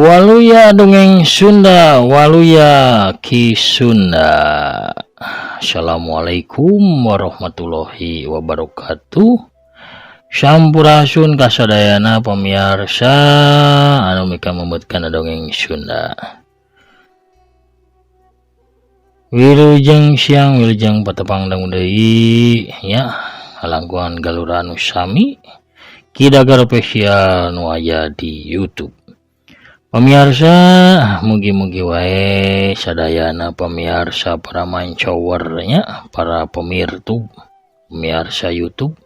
Waluya dongeng Sunda, waluya Ki Sunda. Assalamualaikum warahmatullahi wabarakatuh. Sampurasun kasadayana pamiarsa anu mika memeutkeun dongeng Sunda. Wilujeng siang, wilujeng patepang dangu deui nya halangkuan galura anu sami Ki Dagar Official nu aya di YouTube. Pemirsa, mugi-mugi wae sadayana pemirsa para mancowernya, para pemirtub, pemirsa YouTube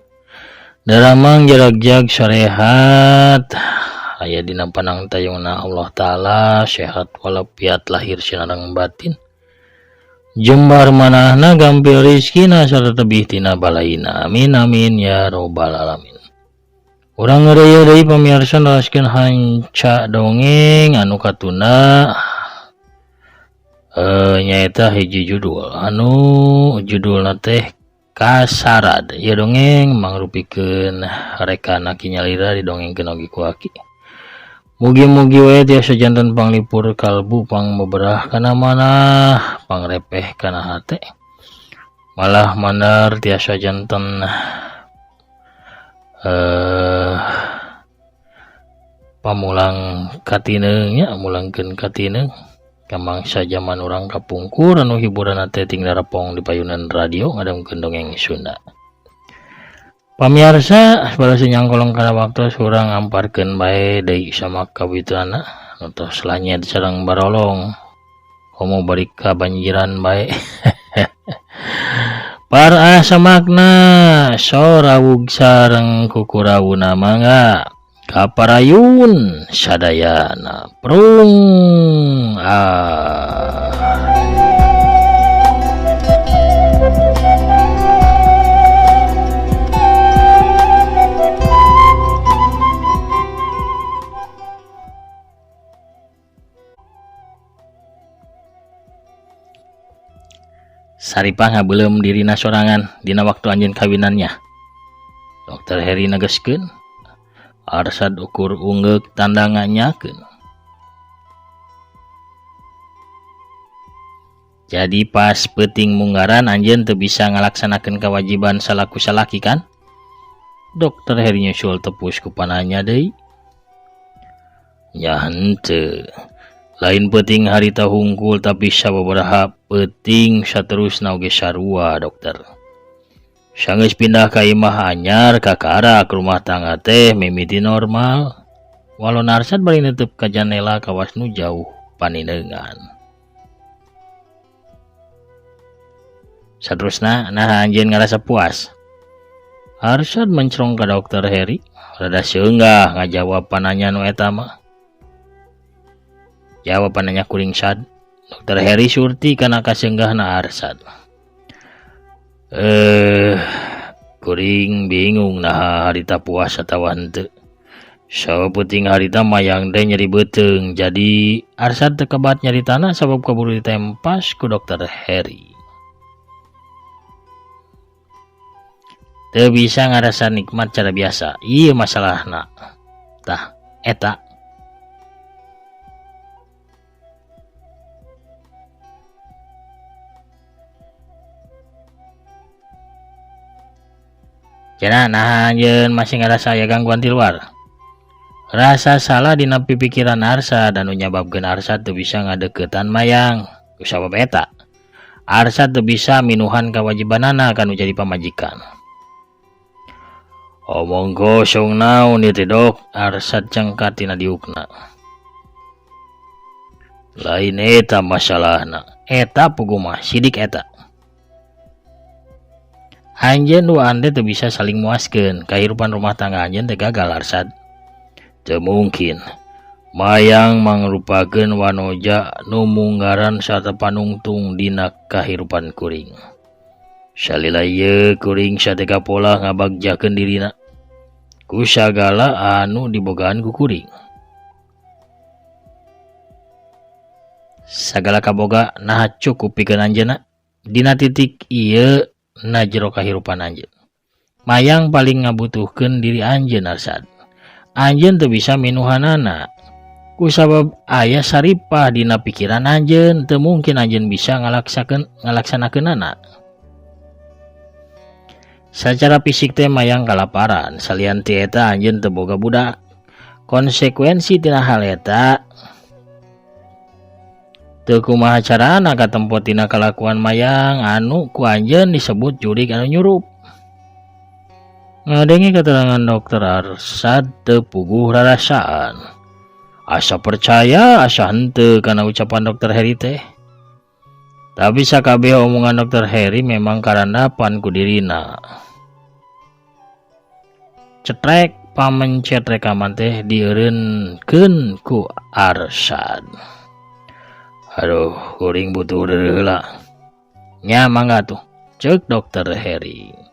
daramang jarak-jag sarehat aya dina panangtayungna Allah Ta'ala, sehat walafiat lahir sinareng batin, jembar manahna gampil rizkina sarta tebih tina balaina, amin amin ya robbal alamin. Urang ngeureuy deui pamirsa neraskeun hanca dongeng anu katuna nyaeta hiji judul anu judulna teh Kasarad. Ieu dongeng mangrupikeun rekana Ki Nyalira didongengkeun oge ku Aki. Mugi-mugi we tiasa janten panglipur kalbu, pangbeberah kana manah, pangrepeh kana hate, malah mandar tiasa janten pamulang katineung nya, mulangkeun katineung kamangsa jaman urang kapungkur anu hiburan teh ting darapong di payunan radio ngadongkeun dongeng Sunda. Pamiarsa bala nyangkolong kana waktu urang ngamparkeun bae deui sama kawitanana nu tos lanyet sareng barolong komo bari kabanjiran bae. Para samakna sorawug sareng kukurawuna mangga kaparayun sadayana prung ah. Saripah ngabeuleum dirina sorangan dina waktu anjeun kawinannya. Dokter Heri negeskeun, Arsad ukur ungeuk tanda nganyakeun. Jadi pas peuting munggaran anjeun teu bisa ngalaksanakeun kewajiban salaku salaki kan? Dokter Heri nyusul tepus ku pananya deui. Nya henteu. Lain peuting harita hungkul tapi sababaraha peuting saterusna oge sarua dokter. Sanggeus pindah ka imah anyar kakarak rumah tangga teh mimiti normal. Walau Arsad bari nutup ka janela kawas nu jauh panineungan. Saterusna nah anjeun ngarasa puas. Arsad mencrong ka dokter Heri, rada seunggah ngajawab pananya nu eta mah. Jawab pananya kuring sad. Dokter Heri surti kana kaseunggahna Arsad. Kuring bingung nah harita puas atawa henteu. Sapeuting harita mayang teh nyeri beuteung. Jadi Arsad teu kebat nyaritana sabab kaburu ditempas ku Dokter Heri. Teu bisa ngarasa nikmat cara biasa. Ieu masalahna. Tah eta. Cenah nah anjeun masih ngarasa aya gangguan ti luar. Rasa salah dina pipikiran Arsad anu nyababkeun Arsad teu bisa ngadeukeutan mayang. Ku sabab eta, Arsad teu bisa minuhan kawajibanana kanu jadi pamajikan. Omong kosong naon ieu teh dok, Arsad cengkat tina diukna. Lain eta masalahna, eta puguh mah sidik eta. Anjeun duaan teh teu bisa saling muaskeun, kahirupan rumah tangga anjeun teh gagal Arsad. Teu mungkin. Mayang mangrupakeun wanoja nu munggaran sarta panungtung dina kahirupan kuring. Salila ieu kuring sateka pola ngabagjakeun dirina ku sagala anu dibogaan ku kuring. Sagala kaboga naha cukup pikeun anjeunna dina titik ieu na jero kahirupan anjeun. Mayang paling ngabutuhkeun diri anjeun Arsad. Anjeun teu bisa minuhanana. Kusabab aya Saripah dina pikiran anjeun teu mungkin anjeun bisa ngalaksanakeunana. Sacara fisik teh Mayang kalaparan, salian ti eta anjeun teu boga budak. Konsekuensi tina hal eta teu kumaha carana katempo tina kalakuan Mayang anu ku anjeun disebut jurig anu nyurup. Ngadenge keterangan Dokter Arsad teu puguh rarasaan. Asa percaya asa henteu kana ucapan Dokter Heri teh. Tapi sakabeh omongan Dokter Heri memang karandapan ku dirina. Cetrek pamencet rekaman teh dieureunkeun ku Arsad. Aduh, kuring butuh deureuh heula. Nya mangga tuh, ceuk Dokter Heri.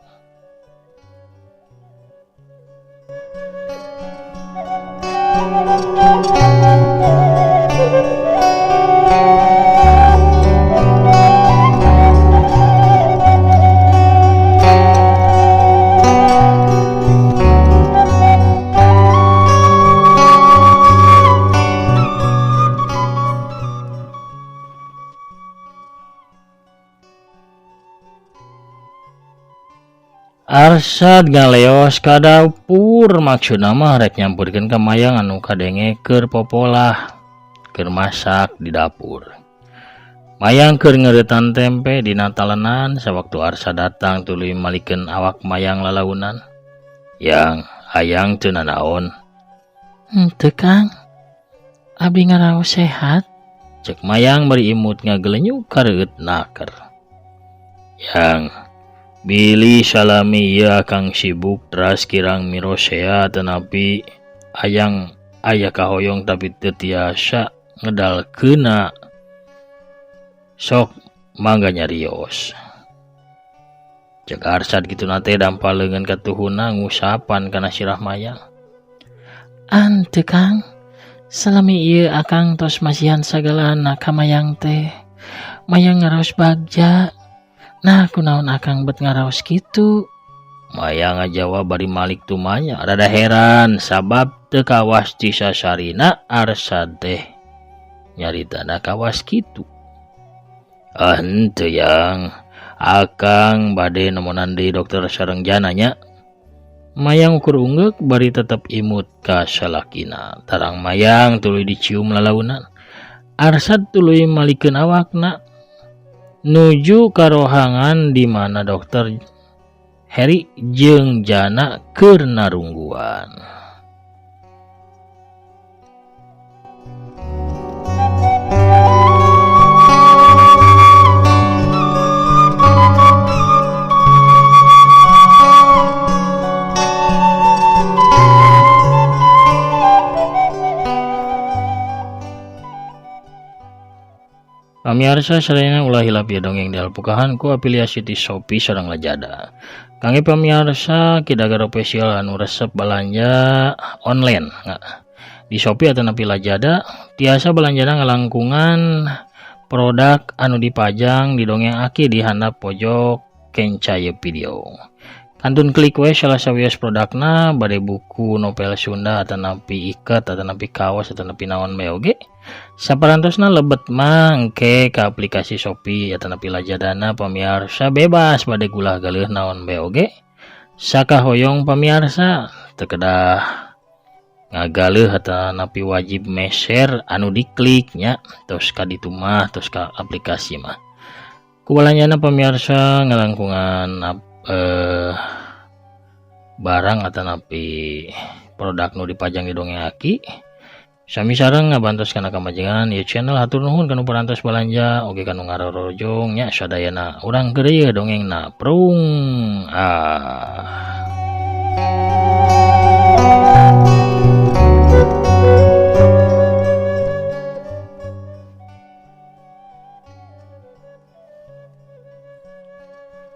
Arsad ngaleos ka dapur maksudna mah rek nyamperkeun ka Mayang anu kadenge keur popolah keur masak di dapur. Mayang keur ngeuretan tempe dina talenan sawaktu Arsad datang tuluy malikeun awak Mayang lalaunan. Yang hayang teu nanaon. Henteu Kang. Abdi ngaraos sehat. Cek Mayang bari imut ngagelenyuk kareueut naker. Yang Billy salami ieu akang sibuk teras kirang mirosea tetapi ayang aya kahoyong tapi teu tiasa ngedalkeunna sok mangga nyarios. Cek Arsad kituna teh dampal leungeun katuhuna ngusapan kana sirah Mayang. Henteu Kang, salami ieu akang tos masihan sagalana ka Mayang teh. Mayang ngaraos bagja. Nah, kunaon akang bet ngaraos kitu? Mayang ngajawab bari malik tumanya rada heran sabab teu kawas ti sasarina Arsad teh nyaritana kawas kitu. Ah henteu Yang, akang bade nemonan deui dokter sareng Jana nya. Mayang ukur unggeuk bari tetep imut ka salakina. Tarang Mayang tuluy dicium lalaunan. Arsad tuluy malikeun awakna nuju karohangan di mana Dokter Heri jeung Jana keur narungguan. Pamiarsa sadayana ulah hilap ieu dongeng dialpukahan ku afiliasi ti Shopee sareng Lazada. Kangge pamiarsa kidagar official anu resep balanja online di Shopee atanapi Lazada tiasa balanjana ngalangkungan produk anu dipajang di dongeng aki di handap pojok kenca ieu video. Kantun klik we salah sawios produkna bade buku novel Sunda atanapi iket atanapi kaos atanapi naon bae oge. Saparantosna lebet mangke ka aplikasi Shopee atanapi Lazadana pamiarsa bebas bade gulah galeuh naon bae oge. Sakahoyong pamiarsa teu kedah ngagaleuh atanapi wajib meser anu diklik nya tos ka ditu mah tos ka aplikasi mah. Ku balanjana pamiarsa ngalangkungan barang atanapi produk nu dipajang di dongeng aki. Sami sareng ngabantos kana kamajengan ieu channel hatur nuhun kanu parantos balanja oge kanu ngarorojong nya sadayana urang keur ieu dongengna prung ah.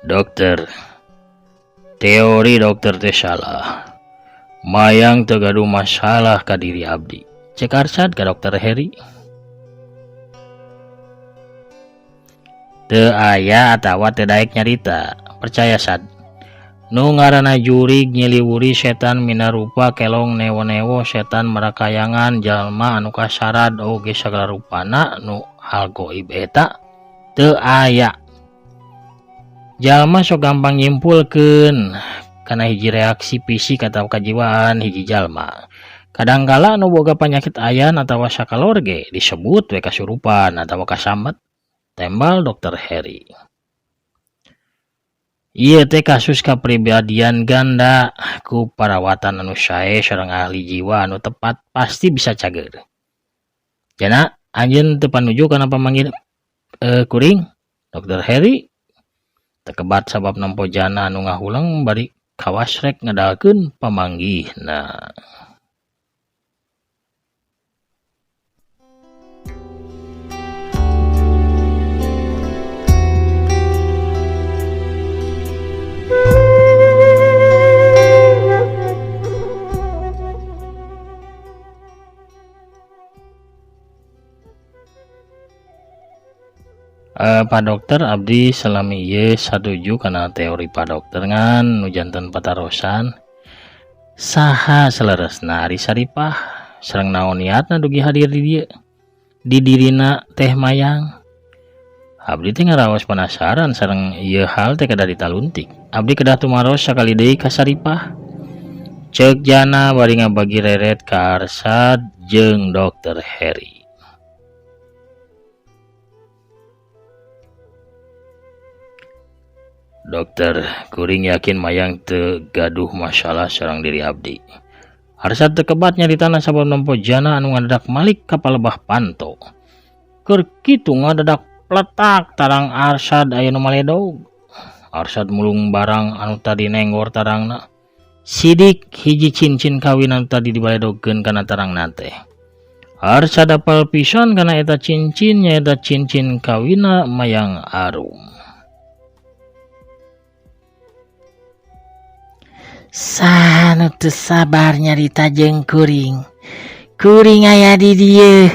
Dokter, teori dokter teh salah. Mayang teu gaduh masalah ka diri abdi. Cek Arsad ka Dokter Heri. Teu aya atawa teu daek nyarita. Percaya Sad. Nu ngaranna jurig nyiliwuri setan minarupa kelong newo-newo setan marakayangan jalma anu kasarad oge sagala rupana nu hal goib eta teu aya. Jalma sok gampang nyimpulkeun kana hiji reaksi fisik atawa kajiwaan hiji jalma. Kadangkala anu boga panyakit ayan atawa sakalor ge disebut we kasurupan atawa kasamet tembal Dr. Harry. Ieu teh kasus kapribadian ganda ku parawatan anu sae sareng ahli jiwa anu tepat pasti bisa cager. Jana anjeun teu panuju kana pamanggih kuring Dr. Harry tekebat sabab nempo jana anu ngahuleng bari kawas rek ngedalkeun pamanggihna. Pak Dokter abdi salami ieu satuju kana teori Pak Dokter ngan nu janten patarosan saha saleresna ari Saripah sareng naon niatna dugi hadir di dieu di dirina teh Mayang. Abdi teh ngaraos penasaran sareng ieu hal teh kedah ditaluntik. Abdi kedah tumaros sakali deui ka Saripah. Ceuk Jana bari ngabagi reret ka Arsad jeung Dr. Harry. Dokter, kuring yakin Mayang teu gaduh masalah sareng diri abdi. Arsad teu kebat nyaritana sabab nempo Jana anu ngadadak malik ka palebah panto. Keur kitu ngadadak pletak tarang Arsad aya nu maledog. Arsad mulung barang anu tadi nenggor tarangna. Sidik hiji cincin kawin anu tadi dibaledogkeun kana tarangna teh. Arsad apal pisan kana eta cincin nyaeta cincin kawinna Mayang Arum. Saha nu teu sabar nyarita jeung kuring. Kuring aya di dieu.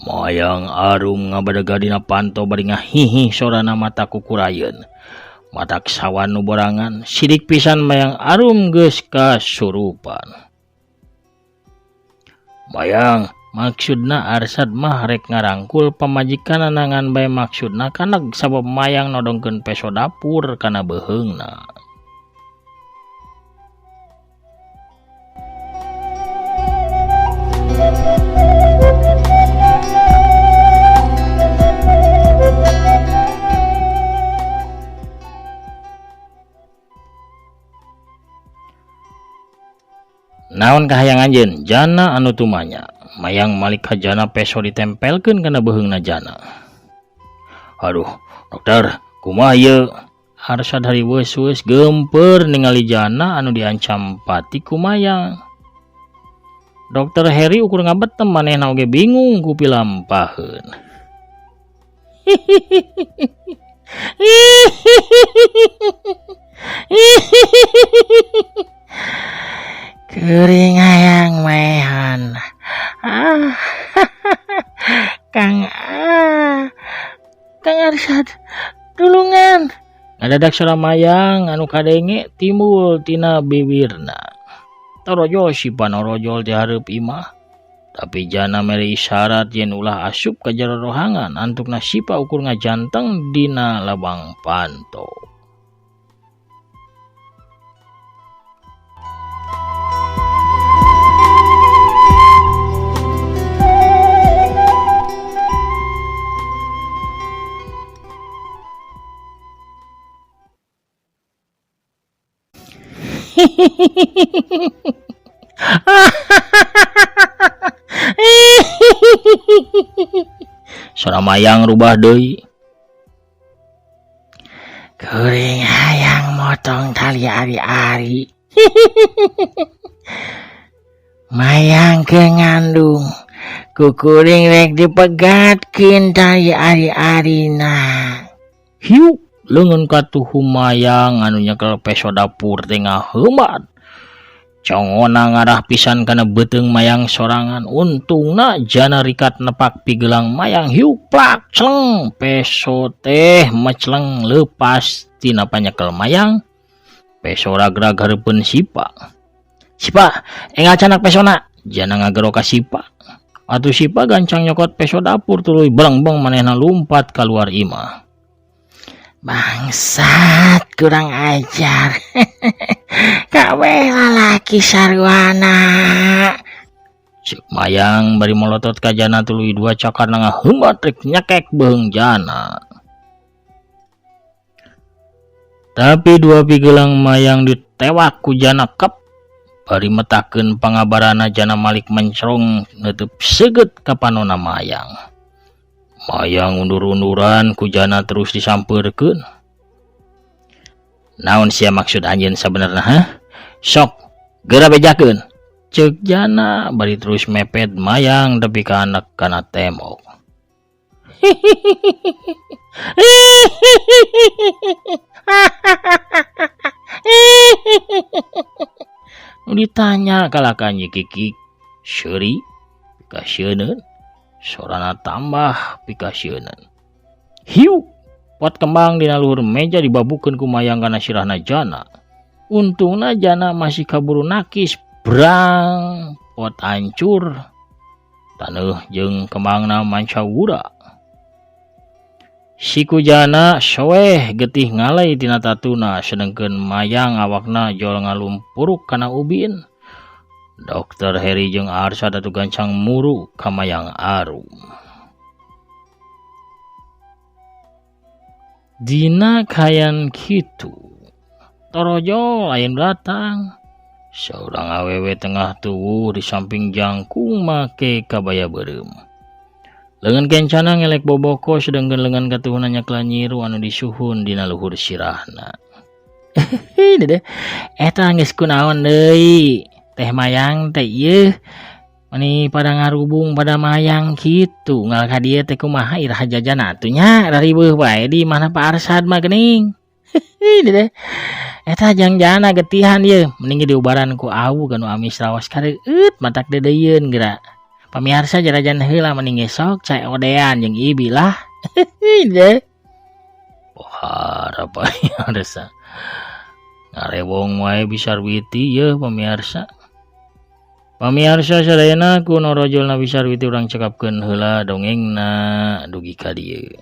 Mayang Arum ngabadega dina panto bari ngahihih sorana mata kukurayeun. Matak sawan nu borangan sidik pisan Mayang Arum geus kasurupan. Mayang maksudna Arsad mah rek ngarangkul pamajikanna ngan bae maksudna kaneg sabab Mayang nodongkeun peso dapur kana beuheungna. Naon kahayang anjeun Jana anu tumanya. Mayang malik ka Jana peso ditempelkeun kana beuheungna Jana. Aduh, dokter, kumaha ieu? Arsad hariweus-weus geumpeur ningali Jana anu diancam pati ku Mayang. Dokter Harry ukur ngabetem manehna oge bingung ku pilampaheun. Kuring hayang maehan. Kang Kang Arsad, tulungan. Ngadadak sora Mayang anu kadenge timbul tina bibirna. Torojol si panorojol di hareup imah. Tapi Jana mere isyarat yen ulah asup ka jero rohangan antukna Sipa ukur ngajanteng dina labang panto. Sora Mayang rubah deui. Kuring hayang motong tali ari-ari. Mayang ke ngandung. Ku kuring rek dipegatkeun tali ari-arina. Hiu leungeun katuhu Mayang anu nyekel peso dapur teh ngaheumat. Congona ngarah pisan kana beuteung Mayang sorangan. Untungna Jana rikat nepak pigelang Mayang hiuk plak cleng peso teh mecleng leupas tina panyekel Mayang. Peso ragrag hareupeun Sipa. Sipa, enggal canak pesona. Jana ngagero ka Sipa. Atuh Sipa gancang nyokot peso dapur tuluy belengbeng manehna lumpat kaluar imah. Bangsat, kurang ajar. Kabeh lalaki sarwana. Ceuk Mayang bari molotot ka Jana tuluy dua cakarna ngaheumat rek nyekek beuheung Jana. Tapi dua pigelang Mayang ditewak ku Jana kep. Bari metakeun pangabarana Jana malik mencrong neuteub seugeut ka panona Mayang. Mayang undur-unduran ku Jana terus disampeurkeun. Naon sia maksud anjeun sabenerna ha? Sok geura bejakeun. Ceuk Jana bari terus mepet Mayang tepi ka anak kana tembok. Nu ditanya kalahka nyikikik seuri pikasieun sorana tambah pikasieunan. Hiu pot kembang dina luhur meja dibabukeun ku Mayang kana sirahna Jana. Untungna Jana masih kaburu nakis brang pot hancur. Taneuh jeung kembangna mancawura. Siku Jana soeh getih ngalai tina tatuna sedengkeun Mayang awakna jol ngalumpuruk kana ubin. Dokter Heri jeung Arsad atuh gancang muru ka Mayang Arum. Dina kayan kitu torojol lain datang. Saurang awewe tengah tuwuh di samping jangkung make kabaya beureum. Leungeun kencana ngelek boboko sedengkeun leungeun katuhuna nyakla nyiru anu disuhun dina luhur sirahna. Dedeh, eta geus kunaon deui? Teh Mayang teh ieu mani pada ngarubung pada Mayang kitu ngal ka dieu teh kumaha iraha jajan atuh nya raribeuh bae di mana Pak Arsad mah geuning. Dedeh, eta jang Jana getihan ieu mending diubaran ku awu ganu amis raos kareueut matak deudeuyeun geura. Pamiarsa jarajan heula mending sok cai odean jeung ibi lah. Dedeh. Pohara pamiarsa. Ngarewong wae Bisarwiti yeuh pamiarsa. Pamiarsa sadayana ku norojolna Bisarwiti urang cekapkeun heula dongengna dugi ka dieu.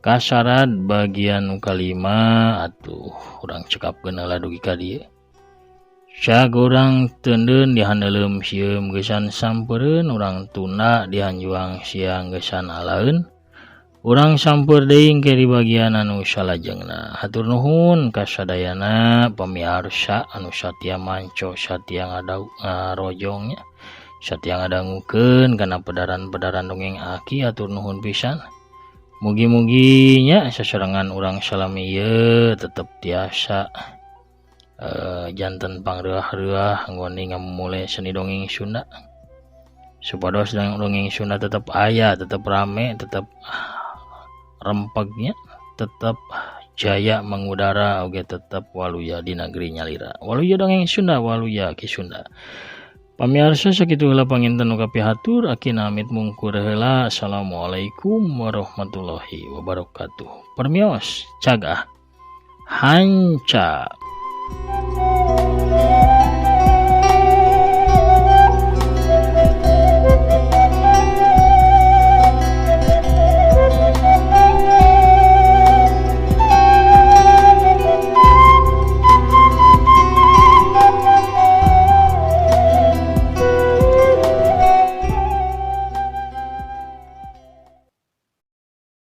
Kasarad bagian nu kalima atuh urang cekapkeun heula dugi ka dieu. Cag urang teundeun dihandeuleum sieum geusan sampereun, urang tunda dihanjuang siang geusan alaeun. Urang sampeur deui engke di bagian anu salajengna. Hatur nuhun ka sadayana pamiarsa anu satia manco satia ngarojong nya. Satia ngadangukeun kana pedaran-pedaran dongeng aki hatur nuhun pisan. Mugi-mugi nya sasarengan urang salami ieu tetep tiasa janten pangreuah-reuah nggoni ngamumule seni dongeng Sunda. Supados dongeng Sunda tetep aya, tetep rame, tetep rempegnya, tetep jaya mengudara oge tetep waluya di negeri nyalira. Waluya dongeng Sunda, waluya Ki Sunda. Pamiarsa sakitu heula panginten nu kapihatur aki namit mungkur heula. Assalamualaikum warahmatullahi wabarakatuh. Permios cagah hanca.